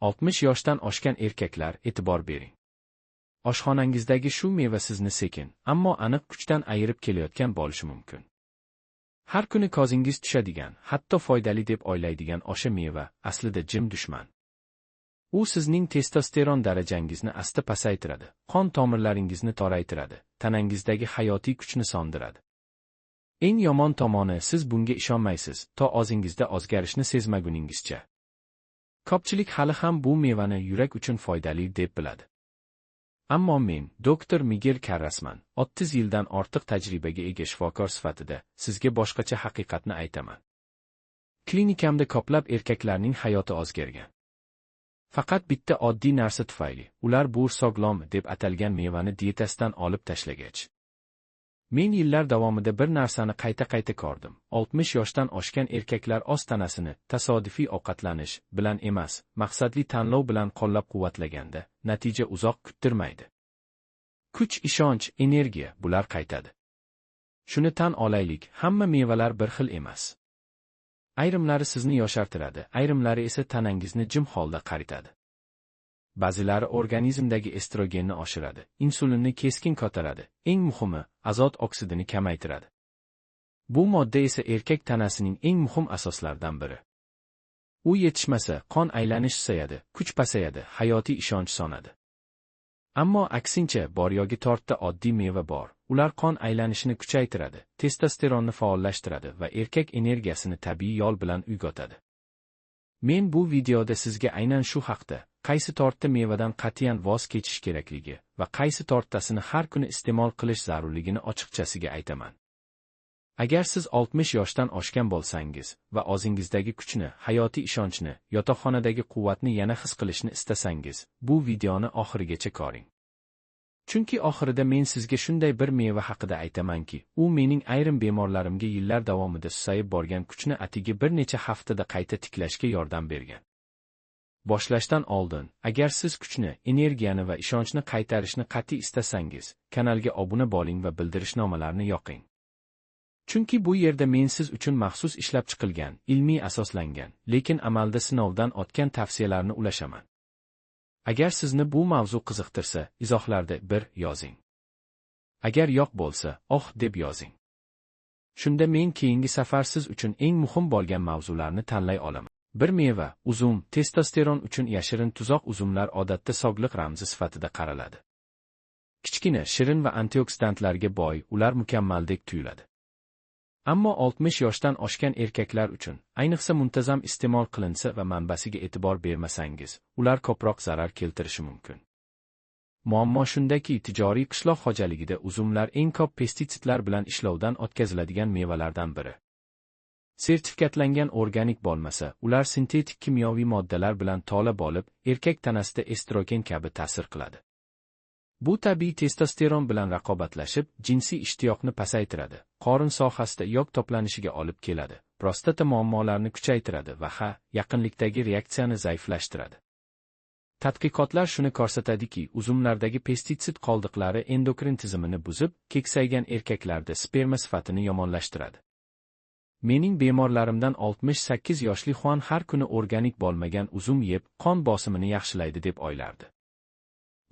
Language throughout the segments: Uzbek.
60 yoshdan oshgan erkaklar, e'tibor bering. Oshxonangizdagi shu meva sizni sekin, ammo aniq kuchdan ayirib kelayotgan bo'lishi mumkin. Har kuni ko'zingiz tushadigan, hatto foydali deb o'ylaydigan o'sha meva aslida jim dushman. U sizning testosteron darajangizni asta pasaytiradi, qon tomirlaringizni toraytiradi, tanangizdagi hayotiy kuchni sondiradi. Eng yomon tomoni, siz bunga ishonmaysiz, to o'zingizda o'zgarishni sezmaguningizcha. Ko'pchilik hali ham bu mevani yurak uchun foydali deb biladi. Ammo men, doktor Miguel Karrasman, 30 yildan ortiq tajribaga ega shifokor sifatida sizga boshqacha haqiqatni aytaman. Klinikamda ko'plab erkaklarning hayoti o'zgargan. Faqat bitta oddiy narsa tufayli, ular bu sog'lom deb atalgan mevani dietasidan olib tashlagach. Men yillar davomida bir narsani qayta-qayta ko'rdim. 60 yoshdan oshgan erkaklar o'z tanasini tasodifiy ovqatlanish bilan emas, maqsadli tanlov bilan qo'llab-quvvatlaganda, natija uzoq kuttirmaydi. Kuch, ishonch, energiya, bular qaytadi. Shuni tan olaylik, hamma mevalar bir xil emas. Ayrimlari sizni yoshartiradi, ayrimlari esa tanangizni jim holda qaritadi. Ba'zilari organizmdagi estrogenni oshiradi, insulinni keskin ko'taradi, eng muhimi, azot oksidini kamaytiradi. Bu modda esa erkak tanasining eng muhim asoslaridan biri. U yetishmasa, qon aylanish susayadi, kuch pasayadi, hayotiy ishonch so'nadi. Ammo aksincha, bor-yo'gi tortda oddiy meva bor. Ular qon aylanishini kuchaytiradi, testosteronni faollashtiradi va erkak energiyasini tabiiy yo'l bilan uyg'otadi. Men bu videoda sizga aynan shu haqda, qaysi tortda mevadan qat'iyan voz kechish kerakligi va qaysi torttasini har kuni iste'mol qilish zarurligini ochiqchasiga aytaman. Agar siz 60 yoshdan oshgan bo'lsangiz va o'zingizdagi kuchni, hayotiy ishonchni, yotoqxonadagi quvvatni yana his qilishni istasangiz, bu videoni oxirigacha ko'ring. Chunki oxirida men sizga shunday bir meva haqida aytamanki, u mening ayrim bemorlarimga yillar davomida susayib borgan kuchni atigi bir necha haftada qayta tiklashga yordam bergan. Boshlashdan oldin, agar siz kuchni, energiyani va ishonchni qaytarishni qat'iy istasangiz, kanalga obuna bo'ling va bildirishnomalarni yoqing. Chunki bu yerda men siz uchun maxsus ishlab chiqilgan, ilmiy asoslangan, lekin amalda sinovdan o'tgan tavsiyalarni ulashaman. Agar sizni bu mavzu qiziqtirsa, izohlarda 1 yozing. Agar yo'q bo'lsa, oh deb yozing. Shunda men keyingi safar siz uchun eng muhim bo'lgan mavzularni tanlay olaman. Bir meva, uzum, testosteron uchun yashirin tuzoq. Uzumlar odatda sog'liq ramzi sifatida qaraladi. Kichkina, shirin va antioksidantlarga boy, ular mukammaldek tuyuladi. Ammo 60 yoshdan oshgan erkaklar uchun, ayniqsa muntazam iste'mol qilinsa va manbasiga e'tibor bermasangiz, ular ko'proq zarar keltirishi mumkin. Muammo shundaki, tijoriy qishloq xo'jaligida uzumlar eng ko'p pestitsidlar bilan ishlovdan o'tkaziladigan mevalardan biri. Sertifikatlangan organik bo'lmasa, ular sintetik kimyoviy moddalar bilan to'la bo'lib, erkak tanasida estrogen kabi ta'sir qiladi. Bu tabiiy testosteron bilan raqobatlashib, jinsiy ishtiyoqni pasaytiradi, qorin sohasida yog' to'planishiga olib keladi, prostata muammolarini kuchaytiradi va yaqinlikdagi reaksiyani zaiflashtiradi. Tadqiqotlar shuni ko'rsatadiki, uzumlardagi pestitsid qoldiqlari endokrin tizimini buzib, keksaygan erkaklarda sperma sifatini yomonlashtiradi. Mening bemorlarimdan 68 yoshli Juan har kuni organik bo'lmagan uzum yeb, qon bosimini yaxshilaydi deb o'ylardi.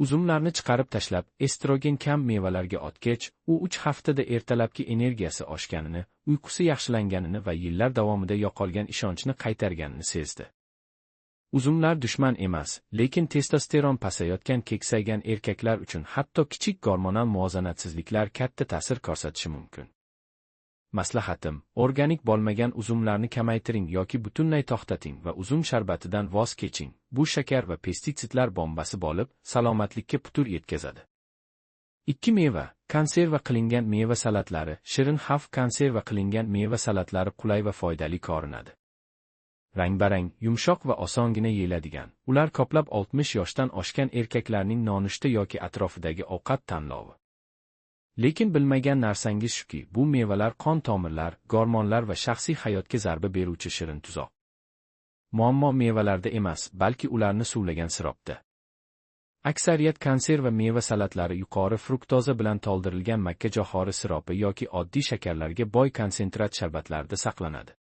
Uzumlarni chiqarib tashlab, estrogen kam mevalarga o'tgach, u 3 haftada ertalabki energiyasi oshganini, uyqusi yaxshilanganini va yillar davomida yo'qolgan ishonchni qaytarganini sezdi. Uzumlar dushman emas, lekin testosteron pasayotgan keksaygan erkaklar uchun hatto kichik gormonal muvozanatsizliklar katta ta'sir ko'rsatishi mumkin. Maslahatim, organik bo'lmagan uzumlarni kamaytiring yoki butunlay to'xtating va uzum sharbatidan voz keching. Bu shakar va pestitsidlar bombasi bo'lib, salomatlikka putur yetkazadi. 2 meva, konserva qilingan meva salatlari, shirin xavf. Konserva qilingan meva salatlari qulay va foydali ko'rinadi. Rang-barang, yumshoq va osongina yeyiladigan. Ular ko'plab 60 yoshdan oshgan erkaklarning nonushta yoki atrofidagi ovqat tanlovi. Lekin bilmagan narsangiz shuki, bu mevalar qon tomirlar, gormonlar va shaxsiy hayotga zarba beruvchi shirin tuzoq. Muammo mevalarda emas, balki ularni suvlagan siropda. Aksariyat konserva meva salatlari yuqori fruktoza bilan to'ldirilgan makka jo'xori siropi yoki oddiy shakarlarga boy konsentrat sharbatlarda saqlanadi.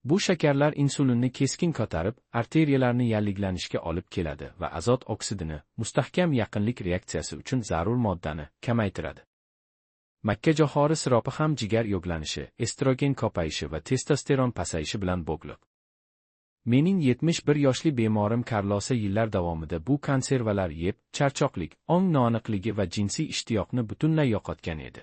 Bu shakarlar insulinni keskin ko'tarib, arteriyalarni yallig'lanishga olib keladi va azot oksidini, mustahkam yaqinlik reaksiyasi uchun zarur moddani kamaytiradi. Makkajo'xori siropi ham jigar yog'lanishi, estrogen ko'payishi va testosteron pasayishi bilan bog'liq. Mening 71 yoshli bemorim Karlosa yillar davomida bu konservalar yeb, charchoqlik, ong noaniqligi va jinsiy ishtiyoqni butunlay yo'qotgan edi.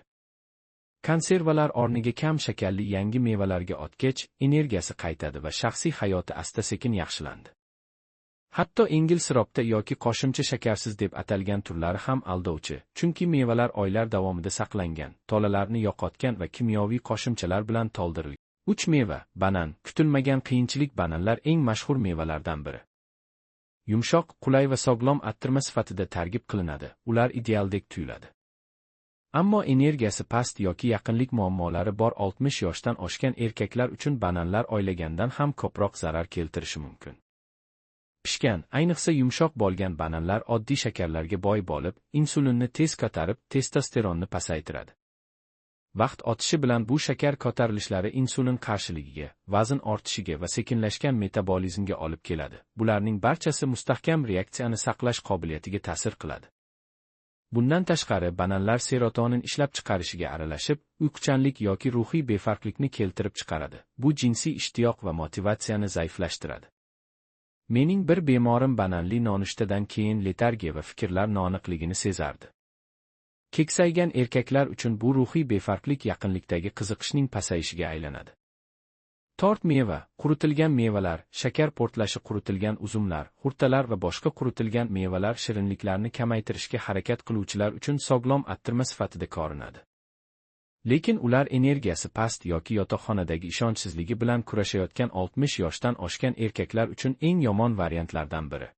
Konservalar o'rniga kam shakarli yangi mevalarga o'tgach, energiyasi qaytadi va shaxsiy hayoti asta-sekin yaxshilandi. Hatto engil siropda yoki qo'shimcha shakarsiz deb atalgan turlari ham aldovchi, chunki mevalar oylar davomida saqlangan, tolalarni yo'qotgan va kimyoviy qo'shimchalar bilan to'ldirilgan. 3 meva, banan, kutilmagan qiyinchilik. Bananlar eng mashhur mevalardan biri. Yumshoq, qulay va sog'lom attirma sifatida targ'ib qilinadi, ular idealdek tuyuladi. Ammo energiyasi past yoki yaqinlik muammolari bor 60 yoshdan oshgan erkaklar uchun bananlar oylagandan ham ko'proq zarar keltirishi mumkin. Pishgan, ayniqsa yumshoq bo'lgan bananlar oddiy shakarlarga boy bo'lib, insulinni tez ko'tarib, testosteronni pasaytiradi. Vaqt o'tishi bilan bu shakar ko'tarilishlari insulin qarshiligiga, vazn ortishiga va sekinlashgan metabolizmga olib keladi. Bularning barchasi mustahkam reaksiyani saqlash qobiliyatiga ta'sir qiladi. Bundan tashqari, bananlar serotonin ishlab chiqarishiga aralashib, uyquchanlik yoki ruhiy befarqlikni keltirib chiqaradi. Bu jinsiy ishtiyoq va motivatsiyani zaiflashtiradi. Mening bir bemorim bananli nonushtadan keyin letargiya va fikrlar noaniqligini sezardi. Keksaygan erkaklar uchun bu ruhiy befarqlik yaqinlikdagi qiziqishning pasayishiga aylanadi. Tort meva, quritilgan mevalar, shakar portlashi. Quritilgan uzumlar, xurtalar va boshqa quritilgan mevalar shirinliklarni kamaytirishga harakat qiluvchilar uchun sog'lom attirma sifatida ko'rinadi. Lekin ular energiyasi past yoki yotoqxonadagi ishonchsizligi bilan kurashayotgan 60 yoshdan oshgan erkaklar uchun eng yomon variantlardan biri.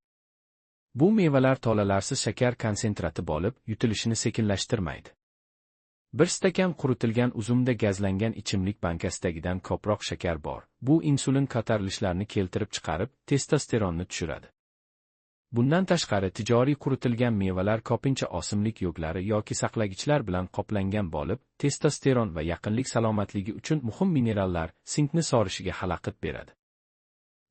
Bu mevalar tolalarsiz shakar konsentrati bo'lib, yutilishini sekinlashtirmaydi. Bir stakan quritilgan uzumda gazlangan ichimlik bankasidagidan ko'proq shakar bor. Bu insulin ko'tarilishlarini keltirib chiqarib, testosteronni tushiradi. Bundan tashqari, tijoriy quritilgan mevalar ko'pincha o'simlik yog'lari yoki saqlagichlar bilan qoplangan bo'lib, testosteron va yaqinlik salomatligi uchun muhim minerallar, sinkni sorishiga xalaqit beradi.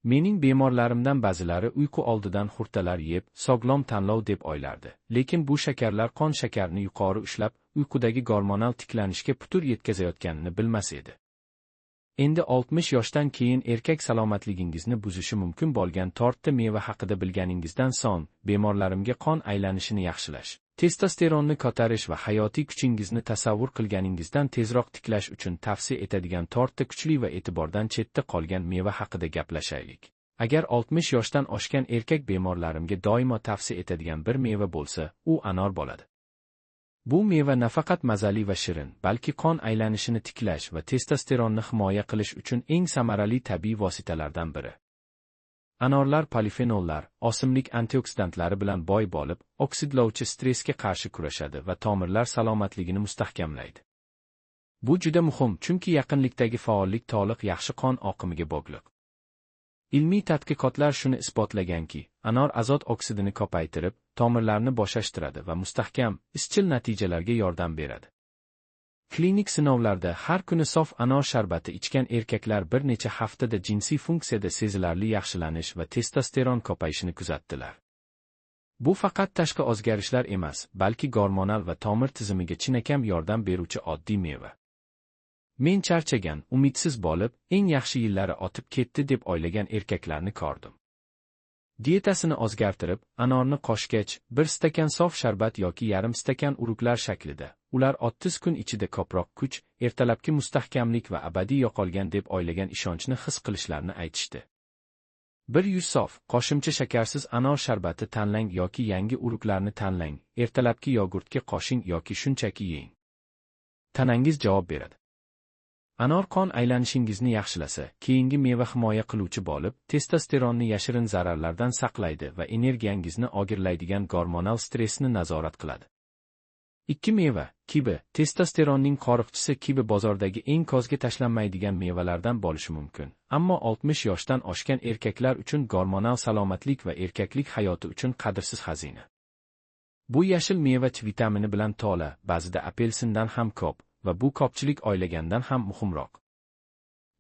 Mening bemorlarimdan ba'zilari uyqu oldidan xurtalar yeb, sog'lom tanlov deb o'ylardi. Lekin bu shakarlar qon shakarini yuqori ushlab, uyqudagi gormonal tiklanishga putur yetkazayotganini bilmas edi. Endi 60 yoshdan keyin erkak salomatligingizni buzishi mumkin bo'lgan tortda meva haqida bilganingizdan so'ng, bemorlarimga qon aylanishini yaxshilash, testosteronni ko'tarish va hayotiy kuchingizni tasavvur qilganingizdan tezroq tiklash uchun tavsiya etadigan tortda kuchli va e'tibordan chetda qolgan meva haqida gaplashaylik. Agar 60 yoshdan oshgan erkak bemorlarimga doimo tavsiya etadigan bir meva bo'lsa, u anor bo'ladi. Bu meva nafaqat mazali va shirin, balki qon aylanishini tiklash va testosteronni himoya qilish uchun eng samarali tabiiy vositalardan biri. Anorlar polifenollar, o'simlik antioksidantlari bilan boy bo'lib, oksidlovchi stressga qarshi kurashadi va tomirlar salomatligini mustahkamlaydi. Bu juda muhim, chunki yaqinlikdagi faollik to'liq yaxshi qon oqimiga bog'liq. Ilmiy tadqiqotlar shuni isbotlaganki, anor azot oksidini ko'paytirib, tomirlarni bo'shashtiradi va mustahkam, izchil natijalarga yordam beradi. Klinik sinovlarda har kuni sof anor sharbati ichgan erkaklar bir necha haftada jinsiy funksiyada sezilarli yaxshilanish va testosteron ko'payishini kuzatdilar. Bu faqat tashqi o'zgarishlar emas, balki gormonal va tomir tizimiga chinakam yordam beruvchi oddiy meva. Men charchagan, umidsiz bo'lib, eng yaxshi yillari o'tib ketdi deb o'ylagan erkaklarni ko'rdim. Dietasini o'zgartirib, anorni qo'shgach, bir stakan sof sharbat yoki yarim stakan uruglar shaklida, ular 30 kun ichida ko'proq kuch, ertalabki mustahkamlik va abadiy yo'qolgan deb o'ylagan ishonchni his qilishlarini aytishdi. Bir yuz sof, qo'shimcha shakarsiz anor sharbati tanlang yoki yangi uruglarni tanlang, ertalabki yogurtga qo'shing yoki shunchaki yeng. Tanangiz javob beradi. Anor qon aylanishingizni yaxshilasa, keyingi meva himoya qiluvchi bo'lib, testosteronni yashirin zararlardan saqlaydi va energiyangizni o'girlaydigan gormonal stressni nazorat qiladi. Ikki meva, kivi, testosteronning qo'riqchisi. Kivi bozordagi eng ko'zga tashlanmaydigan mevalardan bo'lishi mumkin, ammo 60 yoshdan oshgan erkaklar uchun gormonal salomatlik va erkaklik hayoti uchun qadrsiz xazina. Bu yashil meva C vitamini bilan to'la, ba'zida apelsindan ham ko'p, va bu ko'pchilik o'ylagandan ham muhimroq.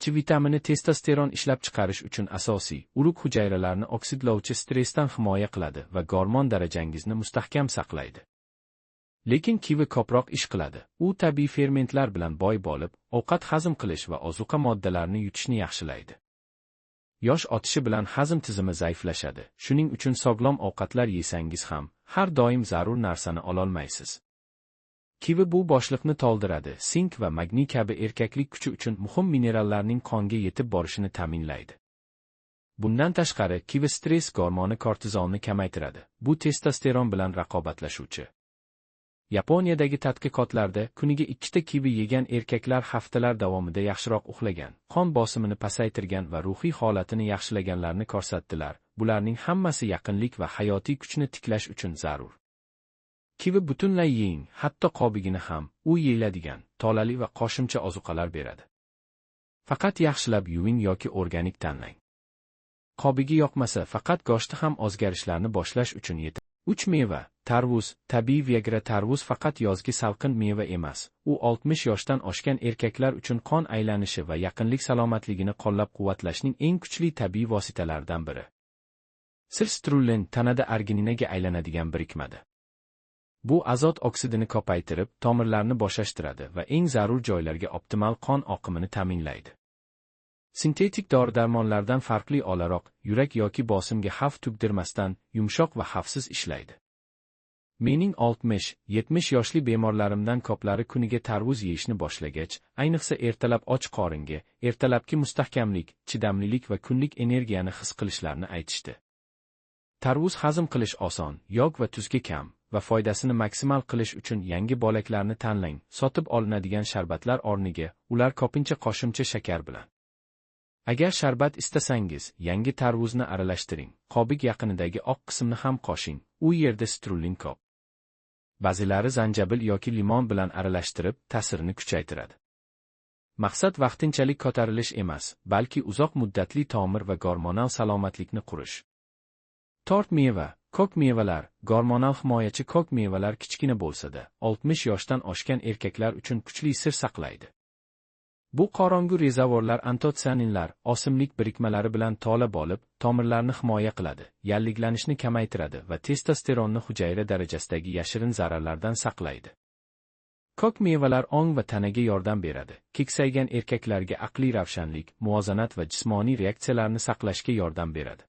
C vitamini testosteron ishlab chiqarish uchun asosiy, urug' hujayralarini oksidlovchi stressdan himoya qiladi va gormon darajangizni mustahkam saqlaydi. Lekin kivi ko'proq ish qiladi. U tabiiy fermentlar bilan boy bo'lib, ovqat hazm qilish va ozuqa moddalarini yutishni yaxshilaydi. Yosh otishi bilan hazm tizimi zaiflashadi. Shuning uchun sog'lom ovqatlar yesangiz ham, har doim zarur narsani ololmaysiz. Kivi bu bo'shliqni to'ldiradi, sink va magniy kabi erkaklik kuchi uchun muhim minerallarning qonga yetib borishini ta'minlaydi. Bundan tashqari, kivi stress gormoni kortizolni kamaytiradi. Bu testosteron bilan raqobatlashuvchi. Yaponiyadagi tadqiqotlarda kuniga 2 ta kivi yegan erkaklar haftalar davomida yaxshiroq uxlagan, qon bosimini pasaytirgan va ruhiy holatini yaxshilaganlarni ko'rsatdilar. Bularning hammasi yaqinlik va hayotiy kuchni tiklash uchun zarur. Kivi butunlay yeng, hatto qobigini ham, u yeyiladigan, tolali va qo'shimcha ozuqalar beradi. Faqat yaxshilab yuving yoki organik tanlang. Qobigi yoqmasa, faqat go'shti ham o'zgarishlarni boshlash uchun yetadi. 3 meva, tarvuz, tabiiy Viagra. Tarvuz faqat yozgi salqin meva emas, u 60 yoshdan oshgan erkaklar uchun qon aylanishi va yaqinlik salomatligini qo'llab-quvvatlashning eng kuchli tabiiy vositalaridan biri. Citrulin tanada argininaga aylanadigan birikmada. Bu azot oksidini ko'paytirib, tomirlarni bo'shashtiradi va eng zarur joylarga optimal qon oqimini ta'minlaydi. Sintetik dori-darmonlardan farqli o'laroq, yurak yoki bosimga xavf tug'dirmasdan, yumshoq va xavfsiz ishlaydi. Mening 60-70 yoshli bemorlarimdan ko'plari kuniga tarvuz yeyishni boshlagach, ayniqsa ertalab och qoringa, ertalabki mustahkamlik, chidamlilik va kunlik energiyani his qilishlarini aytishdi. Tarvuz hazm qilish oson, yog' va tuzga kam va foydasini maksimal qilish uchun yangi bo'laklarni tanlang, sotib olinadigan sharbatlar o'rniga, ular ko'pincha qo'shimcha shakar bilan. Agar sharbat istasangiz, yangi tarvuzni aralashtiring, qobig yaqinidagi oq qismni ham qo'shing, u yerda citrulin ko'p. Ba'zilari zanjabil yoki limon bilan aralashtirib, ta'sirini kuchaytiradi. Maqsad vaqtinchalik ko'tarilish emas, balki uzoq muddatli tomir va gormonal salomatlikni qurish. To'rt meva, ko'k mevalar, gormonal himoyachi. Ko'k mevalar kichkina bo'lsa-da, 60 yoshdan oshgan erkaklar uchun kuchli sir saqlaydi. Bu qorong'u rezervuarlar antotsianinlar, o'simlik birikmalari bilan to'la bo'lib, tomirlarni himoya qiladi, yallig'lanishni kamaytiradi va testosteronni hujayra darajasidagi yashirin zararlardan saqlaydi. Ko'k mevalar ong va tanaga yordam beradi. Keksaygan erkaklarga aqliy ravshanlik, muvozanat va jismoniy reaksiyalarni saqlashga yordam beradi.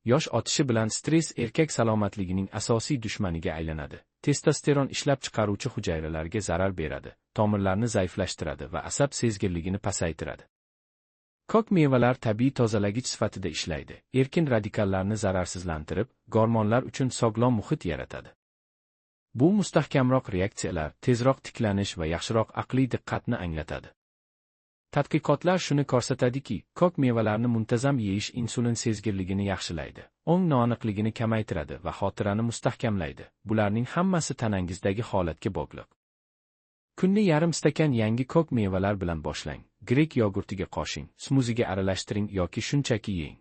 Yosh otishi bilan stress erkak salomatligining asosiy dushmaniga aylanadi. Testosteron ishlab chiqaruvchi hujayralarga zarar beradi, tomirlarni zaiflashtiradi va asab sezgirligini pasaytiradi. Ko'k mevalar tabiiy tozalagich sifatida ishlaydi. Erkin radikallarni zararsizlantirib, gormonlar uchun sog'lom muhit yaratadi. Bu mustahkamroq reaksiyalar, tezroq tiklanish va yaxshiroq aqliy diqqatni anglatadi. Tadqiqotlar shuni ko'rsatadiki, ko'k mevalarni muntazam yeyish insulin sezgirligini yaxshilaydi, ong noaniqligini kamaytiradi va xotirani mustahkamlaydi. Bularning hammasi tanangizdagi holatga bog'liq. Kunni yarim stakan yangi ko'k mevalar bilan boshlang. Grek yogurtiga qo'shing, smuziga aralashtiring yoki shunchaki yeng.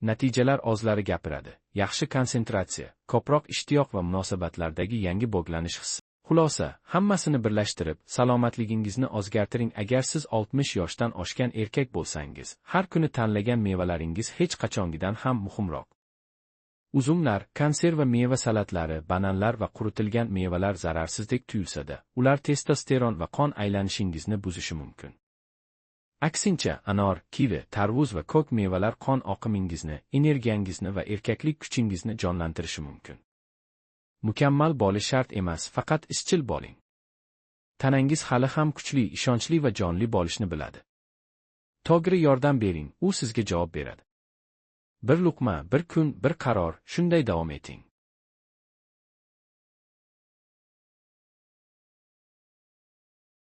Natijalar o'zlari gapiradi. Yaxshi konsentratsiya, ko'proq ishtiyoq va munosabatlardagi yangi bog'lanish hissi. Xulosa, hammasini birlashtirib, salomatligingizni o'zgartiring. Agar siz 60 yoshdan oshgan erkak bo'lsangiz, har kuni tanlagan mevalaringiz hech qachongidan ham muhimroq. Uzumlar, konserva meva salatlari, bananlar va quritilgan mevalar zararsizdek tuyulsa-da, ular testosteron va qon aylanishingizni buzishi mumkin. Aksincha, anor, kivi, tarvuz va ko'k mevalar qon oqimingizni, energiyangizni va erkaklik kuchingizni jonlantirishi mumkin. Mukammal bo'lish shart emas, faqat izchil bo'ling. Tanangiz hali ham kuchli, ishonchli va jonli bo'lishni biladi. To'g'ri yordam bering, u sizga javob beradi. Bir luqma, bir kun, bir qaror, shunday davom eting.